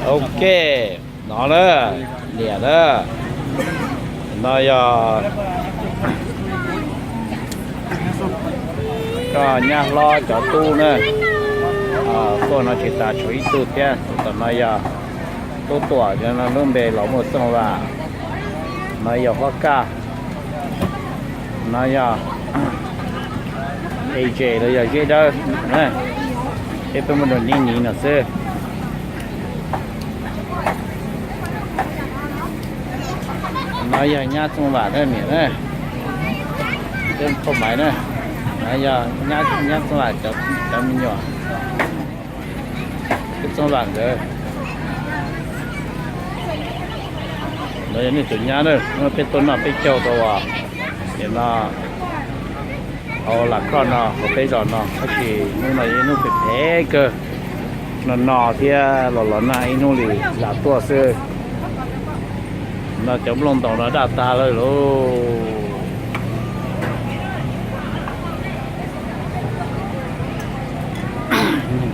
Ok, no na, niam na, no yog koj nyab hlob cov tub na, tuaj no tsis tas tshuav ib tug thiab, tus tom no yog Tub Tuam, cov no lub npe los muaj Txooj Vam, no yog Huab Kaj, no yog A J los yog Zeb Dawb, peb muaj tus niv niv no xwb. No yog nyab Txooj Vam na niam na, Txooj Maiv na, no yog nyab Txooj Vam cov me nyuam, Txooj Vam nkawd. No yog nej tus nyab na, peb tuaj noj peb caug rau os. Nim no hauv Lam Kroj no hauv peb zos no tab sis hnub no yog ib hnub phem phem kawg, no no thiab los los nag ib hnub li lam tuaj xwb. No cov nplooj ntoos no daj tag lawm lauj.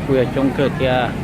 Kuj yog coob kawg thiab.